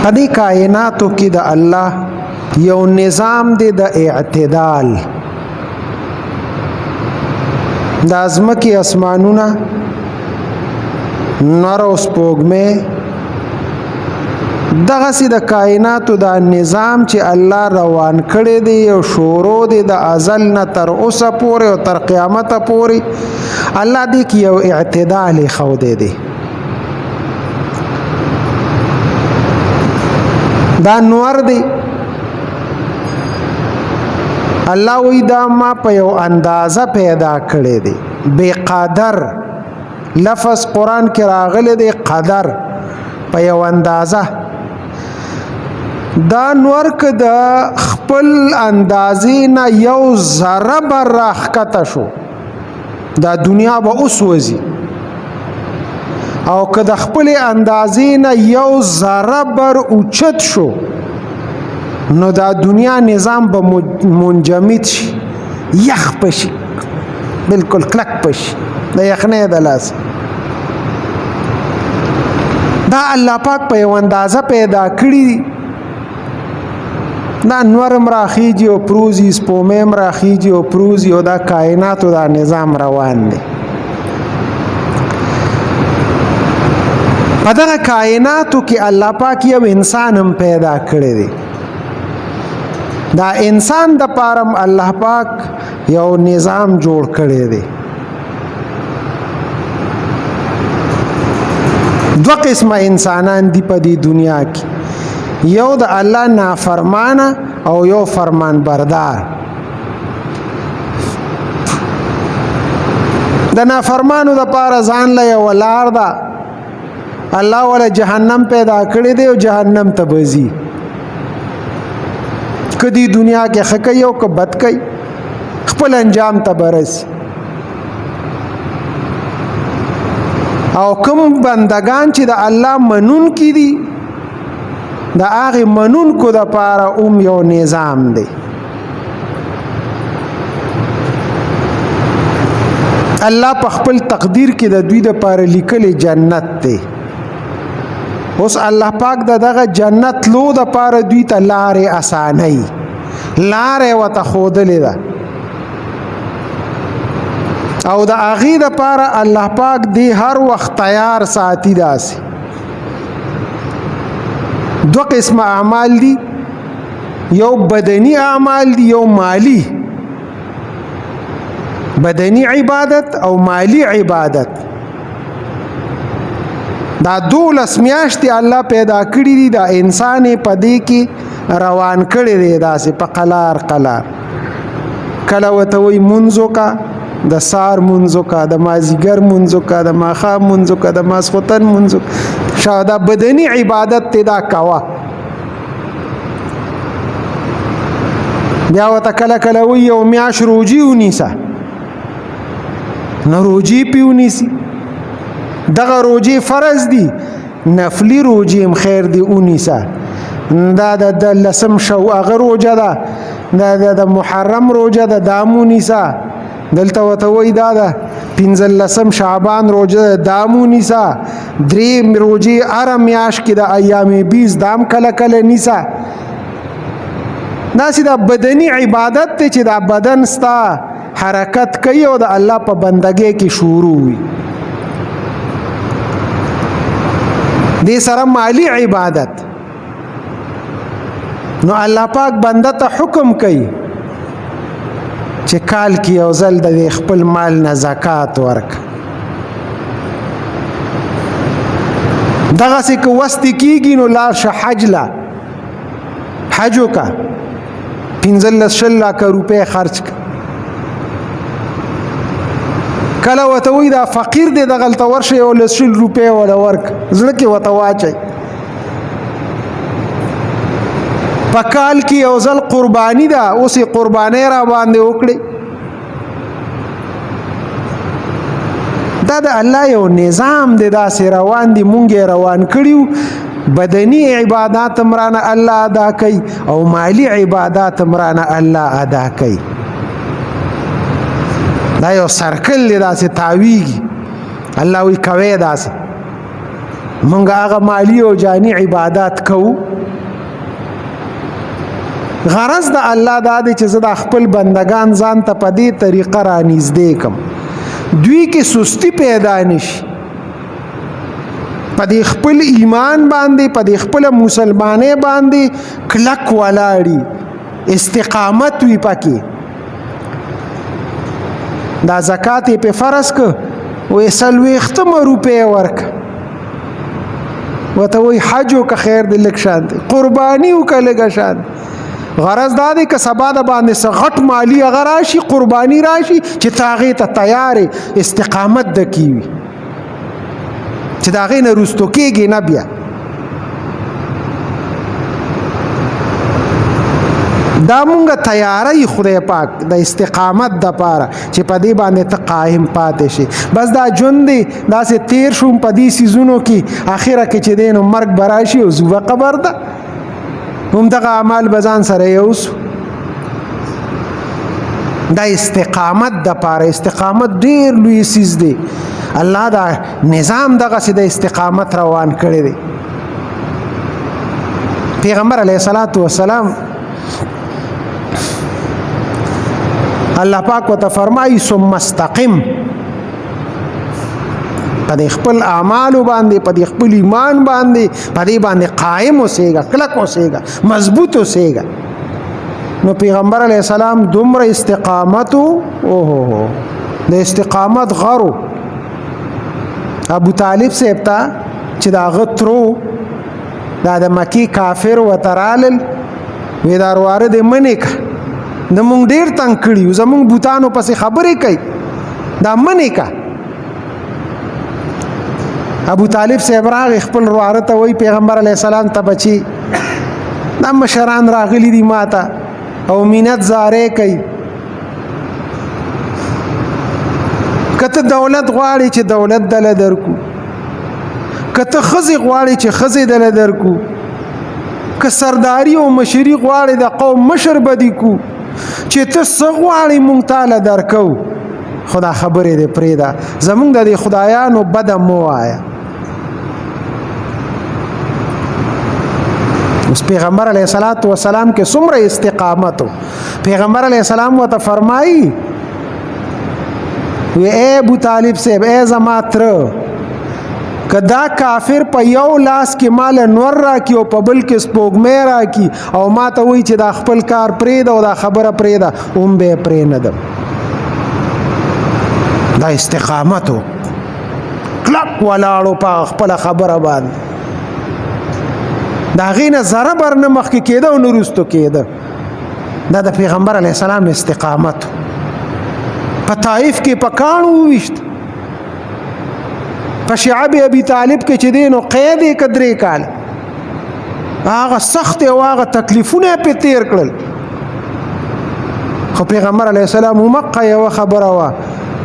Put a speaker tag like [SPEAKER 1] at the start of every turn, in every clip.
[SPEAKER 1] په دې کائناتو کې د الله یو نظام دی د اعتدال. د ازمکه اسمانونه، نر او سپوږمۍ، دغه سي د کائناتو دا نظام چې الله روان کړی دی او شروع دی د ازل نه تر اوسه پورې او تر قیامت پورې، الله دې کې یو اعتدال خو دی دی. دا نور دی، الله وی دا ما په یو اندازه پیدا کړی دی. بے قدر لفظ قران کې راغلی دی، قدر په یو اندازه. دا نور که د خپل اندازې نه یو ذره بر راښکته شو، دا دنیا به اوس وځي، او که د خپل اندازې نه یو ذره بر اوچت شو، نو دا دنیا نظام به منجمد شي، یخ پشي، بالکل کلک پشي د یخنۍ د لاس. دا الله پاک په یو اندازه پیدا کړی دي. دا نورم راخیږي او پروزي، سپومې هم راخیږي او پروزي، او دا کائناتو دا نظام روان دی. په دغه کائناتو کې الله پاک یو انسان هم پیدا کړی دی. دا انسان د پارم الله پاک یو نظام جوړ کړی دی. دو قسمه انسانان دی په دې دنیا کې، یو د الله نافرمانه او یو فرمان بردار. د نافرمانو د پاره ځان له یو لار ده، الله ولا جهنم پیدا کړی دی او جهنم ته بزي. کدی دنیا کې خکې او که بد کوي، خپل انجام ته برسي. او کوم بندگان چې د الله منون کې دي، د هغه منون کو د پاره اوم یو نظام دی. الله په خپل تقدیر کې د دوی د پاره لیکلې جنت دی. اوس الله پاک د دغه جنت لو د پاره دوی ته لارې اسانۍ، لارې وته خودلې ده، او د هغې د پاره الله پاک دی هر وخت تیار ساتي. داسې دو قسمه اعمال دي، یو بدني اعمال دي، یو مالی. بدني عبادت او مالی عبادت. دا 12 میاشتې الله پیدا کړی دي، دا انسان په دې کې روان کړی دی داسې په قلار قلار. کله وته وی منځو کا، د سار منځو کا، د مازیګر منځو کا، د ماښام منځو کا، د ماسخوتن منځو شا. دا بدني عبادت ته دا کوا. بیا وته کله کله وی یو میاش روجي ونیسه، نو روجي پیونیسی. دغه روجي فرض دي، نفلی روجي هم خیر دی ونیسه. دا د لسم شو هغه روجه ده، دا د محرم روجه ده، دامو نیسه. دلته وته وای دا ده 15 شعبان روجه ده، دامو نیسه. درې روجي اره میاش کې د ایام بیز دام کله کله نیسه. دا سي دا بدني عبادت ته چې دا بدن ستا حرکت کوي او د الله په بندګۍ کې شروع وي. دې سره مالی عبادت، نو الله پاک بنده ته حکم کوي چې کال کې یو ځل د خپل مال نه زکات ورک. دغه څه که وست کیږي نو لار شه حج لا، حج وکا، 15 شل لاکه روپۍ خرج ک. کله وته وی دا فقیر دی، دغلته ورشه یو لس شل روپۍ ولا ورک، زړه کې وته واچي. په کال کې یو ځل قرباني ده، اوس یې قربانۍ را باندې وکړي. دا د الله یو نظام دی، داسې روان دي، مونږ یې روان کړیو. بدني عبادات مرانه الله ادا کوي او مالی عبادات مرانه الله ادا کوي. دا یو سرکل دی، داسې تاویږي. الله وی کوي داسې. مونږ هغه مالی او جانی عبادت کوو. غرض د الله دا دی چې زه د خپل بندگان ځان ته په دې طریقه را نږدې کم، دوی کې سستی پیدا نشي، په دې خپل ایمان باندې، په دې خپل مسلمانۍ باندې کلک ولاړی، استقامت وي پکې. دا زکات په فرض ک وې سلويختمه روپې ورک وته وی حج وک خیر دې لک شان دی، قرباني وک لګ شان. غرض دا دی که سبا د باندې څه غټ مالی هغه راشي، قرباني راشي، چې تاغې ته تیار استقامت د کیوي چې دا غې نه روستو کېږي نه. بیا دا مونږه تیاری خدای پاک د استقامت د پاره چې په دې باندې ته قائم پاتې شي. بس دا ژوند دی، داسې تیر شوم په دې سیزونو کې، اخره کې چې دین مرګ براشي او زوبه قبر ده، هم دغه اعمال بزان سره یوس. دا استقامت د پاره، استقامت ډیر لوی سیز دی. الله دا نظام دغه سي د استقامت روان کړی دی. پیغمبر علیه الصلاۃ والسلام الله پاک وته فرمایي ثم استقم، په دې خپل اعمال باندې، په دې خپل ایمان باندې، په دې باندې قائم اوسېږه، کلک اوسېږه، مضبوط اوسېږه. نو پیغمبر علی السلام دومره استقامت، او هو هو د استقامت غرو. ابو طالب صاحب ته چې دا غترو دا د مکی کافر وترالل وی دا ورواره دې منې که، د مونږ ډیر تنگ کړي، زمونږ بوتانو پسې خبرې کوي، دا منې که. ابو طالب صاحب راغی خپل ورواره ته وای پیغمبر علی السلام ته بچي دا مشران راغلي دي ماته او مینت زاره کوي، کته دولت غواړي چې دولت دله درکو، کته خزي غواړي چې خزي دله درکو، که سرداری او مشری غواړي د قوم مشر بدی کو، چې ته څه غواړي مونږ تعالی درکو، خدا خبرې دې پرېده، زمونږ د دې خدایانو بده مو وایا. اوس پیغمبر علیه الصلاۃ والسلام کې څومره استقامت، پیغمبر علیه السلام وته فرمایي وی اے ابو طالب صاحب، اے زما تر، کدا کافر په یو لاس کې مال نور راکی او په بل کې سپوږمۍ راکی او ما ته وایي چې دا خپل کار پرېږده او دا خبره پرېږده، هم به پرې نه دم. دا استقامت کلک ولاړو په خپل خبره باندې، دا غینه ذره بر نه مخکې کېده او نه وروستو کېده. دا د پیغمبر علی السلام استقامت. په طائف کې په کاڼو وویشت، په شعب ابي طالب کې چې دینو قید یې کدرې کال، هغه سخت او هغه تکلیفونه په تیر کړل. خو پیغمبر علی السلام مقه یو خبره وا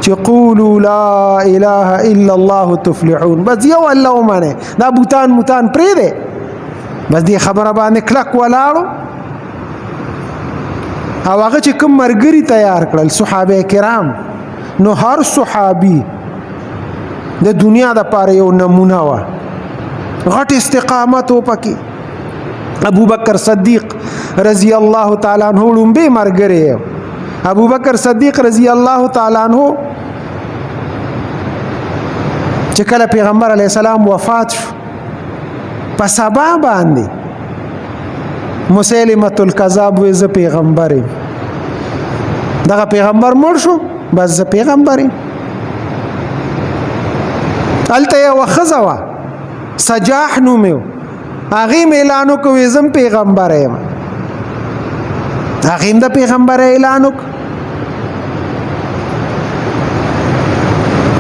[SPEAKER 1] چې قولوا لا اله الا الله تفلحون، بس یو الله ومنه، دا بوتان موتان پرې دی، بس دې خبره باندې کلک ولاړو. او هغه چې کوم مرګري تیار کړل صحابه کرام، نو هر صحابي د دنیا د پاره یو نمونه و، غټ استقامت و پکې. ابو بکر صدیق رضی الله تعالی عنہ لومبه مرګره، ابو بکر صدیق رضی الله تعالی عنہ چې کله پیغمبر علی السلام وفات شو، په سبا باندې مسلمه الکذاب وې زه پیغمبر یم، دغه پیغمبر مړ شو، بس زه پیغمبر یم. هلته یوه ښځه وه سجاح نوم یې، هغې هم اعلان وکړ وې زه هم پیغمبر یم، هغې هم د پیغمبر اعلان وکړ.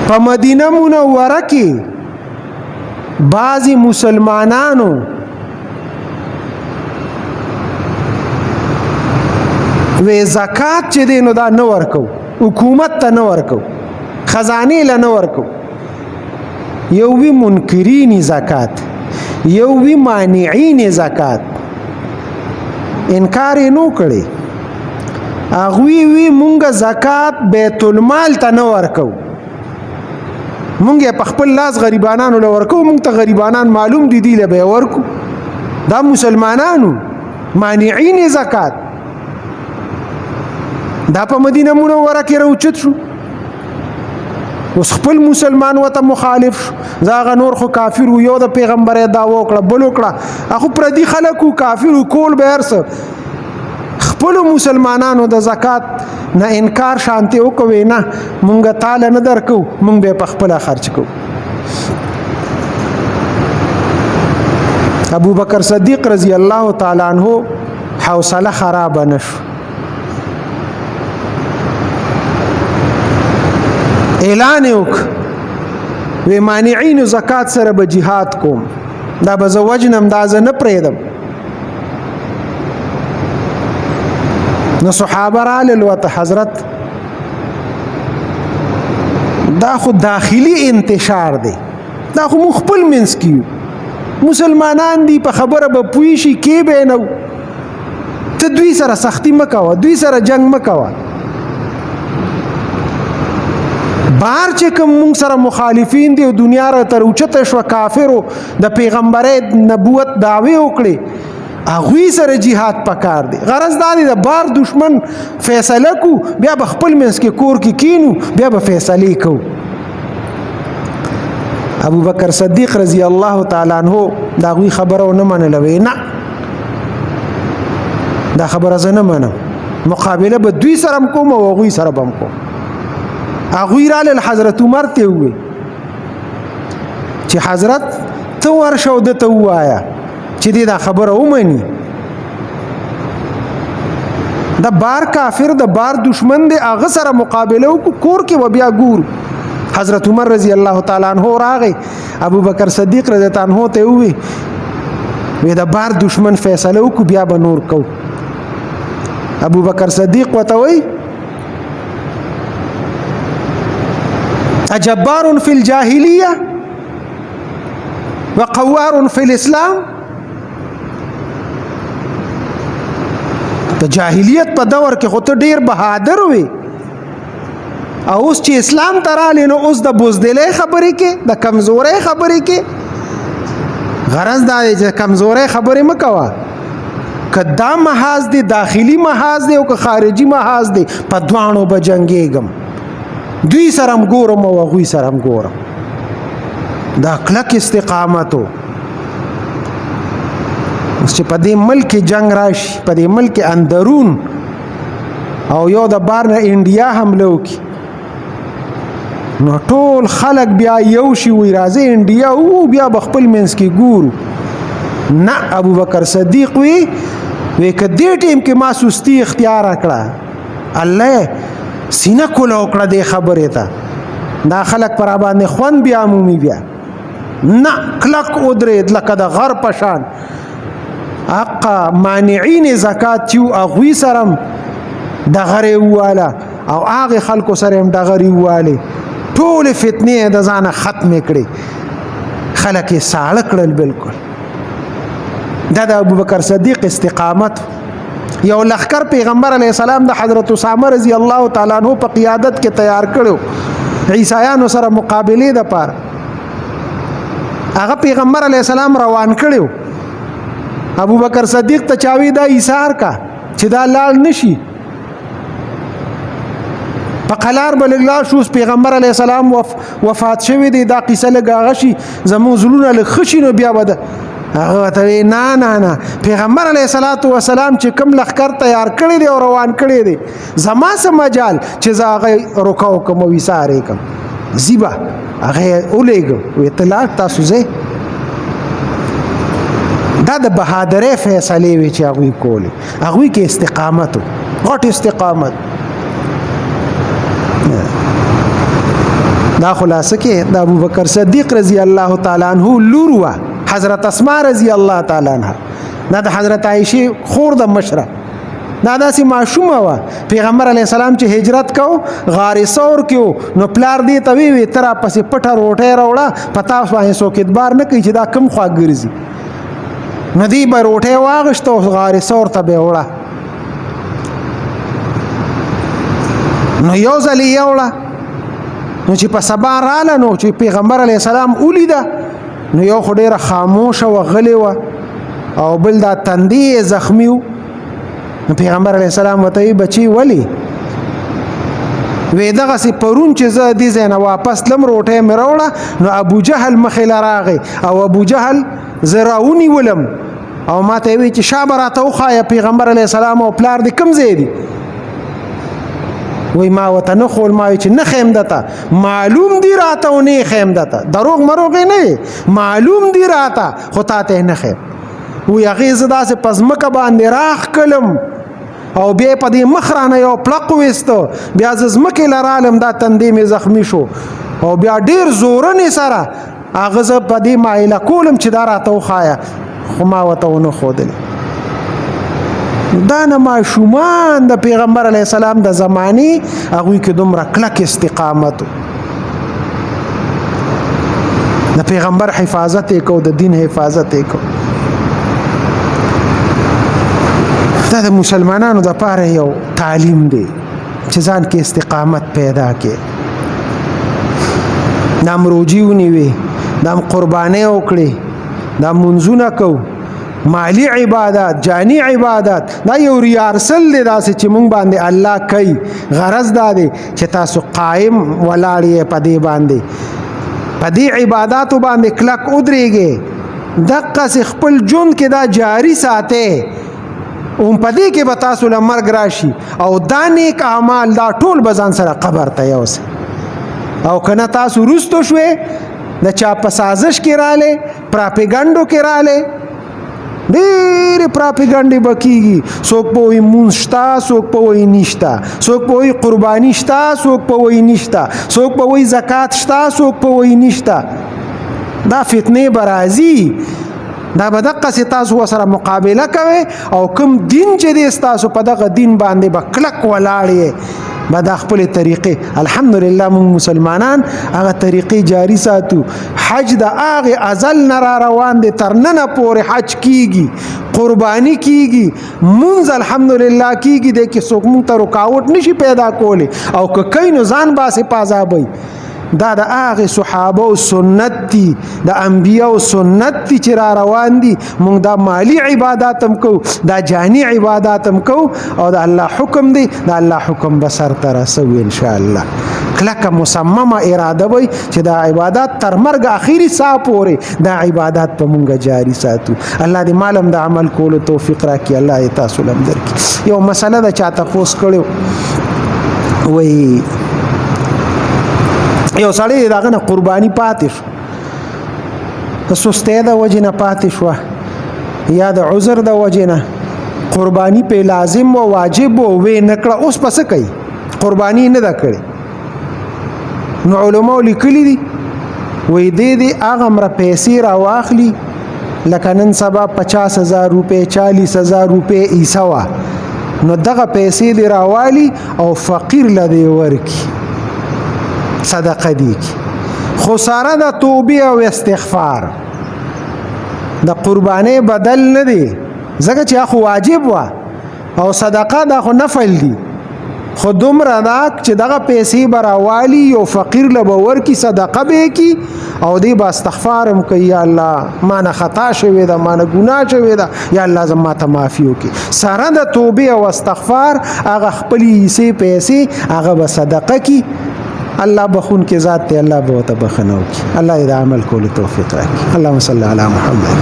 [SPEAKER 1] په مدینه منوره کې بعضی مسلمانانو وی زکات چې دی نو دا نه ورکو، حکومت ته نه ورکو، خزانه له نه ورکو. یو وی منکرین زکات، یو وی مانعین زکات، انکار یې نو کړی. هغوی وی مونږ زکات بیت المال ته نه ورکو. مونږ په خپل لاس غریبانانو له ورکو، مونږ ته غریبانان معلوم دي، دی له به ورکو. دا مسلمانانو مانعین زکات دا په مدینه منوره کې راوچت شو. اوس خپل مسلمان وته مخالف شو. زاغه نور خو کافر یو د پیغمبري دا وکړه بل وکړه، اخو پردي خلکو کافر کول به ارسه. خپل مسلمانانو د زکات نه انکار شانتي وکوي، نه مونږ تعالی نه درکو، مونږ به په خپل خرچ کو. ابو بکر صدیق رضی الله تعالی عنہ حوصله خراب نشو، اعلان وک وی مانعین زکات سره به جهاد کوم، دا به زه وجنم، دا زه نه پرېږدم. نو صحابه رالل ورته، حضرت دا خو داخلي انتشار دی، دا خو مو خپل منځ کې مسلمانان دي، په خبره به پوه شي کې به نه، ته دوی سره سختی مکوه، دوی سره جنگ مکوه. بار چې کوم مونږ سره مخالفین دي او دنیا را تر اوچته شو، کافرو د پیغمبرۍ نبوت دعوی وکړي، هغوی سره جهاد پکار دی. غرض دا دی د بار دشمن فیصله کو، بیا به خپل منځ کې کور کې کینو، بیا به فیصلې کو. ابو بکر صدیق رضی الله تعالی عنہ دا غوی خبره نه منله، وی نه دا خبره زه نه منم، مقابله به دوی سره هم کوم او هغوی سره به هم کوم. هغوی رالل حضرت عمر ته ووی چې حضرت ته ورشه او ده ته ووایه چې دې دا خبره ومني، د بار کافر د بار دشمن دی، هغه سره مقابله وکړو، کور کې به بیا ګورو. حضرت عمر رضی الله تعالی عنہ راغی، ابو بکر صدیق رضی الله عنه ته ووی وی د بار دشمن فیصله وکړو، بیا به نور کو. ابو بکر صدیق وته وی اجبار فی الجاهلیه وقوار فی الاسلام. د جاهلیت په دور کې خو ته ډیر بهادر وي، او اوس چې اسلام ته راغلی نو اوس د بزدلۍ خبرې کې، د کمزورۍ خبرې کې. غرض دا دی چې کمزورۍ خبرې مه کوه، که دا محاذ دی داخلي محاذ دی او که خارجي محاذ دی، په دواړو به جنګېږم، دوی سره هم ګورم او هغوی سره هم ګورم. دا کلک استقامت و. اوس چې په دې ملک کې جنگ راشي، په دې ملک کې اندرون او یو د بار نه انډیا حمله وکړي، نو ټول خلک بیا یو شي وي راځي انډیا او بیا به خپل منځ کې ګورو. نه، ابو بکر صدیق وی وی که دې ټیم کې ما سستی اختیار کړه، الله سینه کوله وکړه دې خبرې ته، دا خلک پر باندې خوند بیا مومي. بیا نه کلک ودرېد لکه د غر په شان. حق مانعین زکات چې هغوی سره هم ډغرې وواله او هغې خلکو سره هم ډغرې ووالې، ټولې فتنې یې د ځانه ختمې کړې، خلک یې ساړه کړل بالکل. دا د ابوبکر صدیق استقامت. یو لښکر پیغمبر علیه السلام د حضرت اسامه رضی الله تعالی عنہ په قیادت کې تیار کړو عیسایانو سره مقابلې د پاره. هغه پیغمبر علیه السلام روان کړو، ابو بکر صدیق ته چاوي دا ایثار کا چې دا لاړ نشي، په قلار به لږ لاړ شو. پیغمبر علیه السلام وفات شوی دی، دا قصه لږ هغه شي، زموږ زړونه لږ ښه شي، نو بیا به هغه ورته وایي نه نه نه، پیغمبر علیه الصلاة والسلام چې کوم لښکر تیار کړی دی او روان کړی دی، زما څه مجال چې زه هغه رکه وکړم او ایثار یې کړم. زیبه هغه یې ولېږه، وایي ته لاړ تاسو ځئ. دا د بهادرۍ فیصلې وې چې هغوی کولې، هغوی کې استقامت و، غټ استقامت. دا خلاصه کې د ابوبکر صدیق رضی الله تعالی عنہ لور وه حضرت اسماء رضی الله تعالی عنها، دا د حضرت عائشه خور د مشره، دا داسې ماشومه وه. پیغمبر علیه السلام چې هجرت کو غار ثور کې نو پلار دې ته وی وی تر پسې پټه روټۍ راوړه، په تاسو باندې څوک اعتبار نه کوي چې دا کم خوا ګرځي. نو دی به روټۍ واغشته او غار ثور ته به وړه. نو یو ځل یې وړه، نو چې په سبا رااله، نو چې پیغمبر علی السلام ولیده، نو یو خو ډیره خاموشه و غلې و، او بل دا تندې زخمی و. نو پیغمبر علی السلام وته، بچي ولی؟ وې دغه سي پرون چې زه دې ځای نه واپس تلم، روټۍ مې راوړه، نو ابو جهل مخې له راغی او ابو جهل زه راونیولم او ما ته وی چې شابه راته وښایه پیغمبر علیه السلام او پلار دې کوم ځای دي. وی ما وته نه خول، ما چې نه خیم دته، معلوم دی راته او نه خیم دته، دروغ مروغ نه، معلوم دی راته خو تا ته نه خیم. وی هغه زه داسې پزمکه باندې راخ کلم او بیا په دې مخ رانه یو پلق وېستو، بیا زه ځمکې لرالم، دا تندې مې زخمی شو او بیا ډیر زورنې سره هغه زه په دې مایله کولم چې دا راته وښایه، خو ما ورته ونه ښودلې. دا نه ماشومان د پیغمبر علی السلام د زمانی هغوی کې دومره کلک استقامت، د پیغمبر حفاظت کو، د دین حفاظت کو. دا د مسلمانانو د پاره یو تعلیم دی چې ځان کې استقامت پیدا کړي. نام روجي ونیوي، دام قرباني وکړي، دا منځونه کو، مالی عبادت، جانی عبادت، دا یو ریارسل دی داسې چې مونږ باندې الله کوي. غرض دا دی چې تاسو قائم ولاړ یې، په دې باندې، په دې عبادتو باندې کلک ودرېږئ، دقه خپل ژوند کې دا جاری ساته، هم په دې کې به تاسو له مرګ راشي او دا نیک اعمال دا ټول به ځان سره قبر ته یوسي. او کنه تاسو روستو شوې، د چا په سازش کې رااله، پراپیګانډو کې رااله، ډېر پراپیګانډې بکیږي. څوک په وی مونږ شتا، څوک په وی نشتا، څوک په وی قرباني شتا، څوک په وی نشتا، څوک په وی زکات شتا، څوک په وی نشتا. دا فتنې برازي، دا به دقه سي تاسو سره مقابله کوي. او کوم دین چې دی تاسو په دغه دین باندې به کلک ولاړ یې، به دا خپل طریقې. الحمدلله موږ مسلمانان هغه طریقې جاری ساتو. حج د هغه ازل نه را روان دی، تر ننه پورې حج کیږي، قرباني کیږي، مونځ الحمدلله کیږي. د کې څوک مونږ ته رکاوټ نشي پیدا کولی، او که کوي نو ځان باسي پازابوي. دا د هغه صحابه او سنت دي، د انبیو سنت دي چې را روان دي. مونږ دا مالی عبادت هم کو، دا جانی عبادت هم کو، او د الله حکم دی، د الله حکم به سر ته رسوي ان شاء الله. کلکه مصممه اراده وي چې دا عبادت تر مرګ اخیری سا پورې دا عبادت په مونږه جاری ساتو. الله دې مالم د عمل کولو توفیق راکړي، الله دې تاسو لم درکړي. یو مسله ده چاته پوس کړو، وی یو سړی دغه نه قرباني پاتې شو، د سستۍ د وجې نه پاتې شو یا د عذر د وجې نه، قرباني په لازم او واجب او وې نکړه، اوس پس کوي؟ قرباني نه ده کړې. نو علماء لیکلي دي، وې دې دې هغه مر پیسې را واخلي، لکه نن سبا 50,000 روپے، 40,000 روپے ایسا وا، نو دغه پیسې دی راوالي او فقیر لدی ورکی، صدقه دی کی، خو سره د توبې او استغفار. د قربانې بدل نه دی، ځکه چې خو واجب وا او صدقه دا خو نفل دی. خو دومره دا چې دغه پیسې به راوالي، یو فقیر له به ورکي، صدقه به کی او دی به استغفار هم کوي، یا الله ما نه خطا شوې ده، ما نه ګناه شوې ده، یا الله زما ته معافي وکړي. سره د توبې او استغفار هغه خپلې حصې پیسې هغه به صدقه کی. الله بخون کې ذات ته، الله به ته بخنه وکړي. الله دې د عمل کولو توفیق راکړي. اللهم صل علی محمد.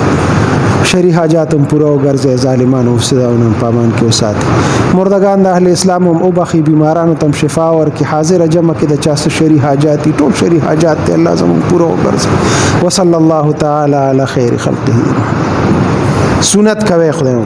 [SPEAKER 1] شری حاجات هم پوره وګرځي، ظالمانو مفسدانو هم پامان کې وساتي، مردگان د اهل اسلام هم وبخي، بیمارانو تم شفا ورکړي. حاضر جمع کې د چا څه شری حاجات، ټول شری حاجات ته الله زموږ پوره وګرځي. وصلی الله تعالی علی خیر خلقه. سنت کوي خدای.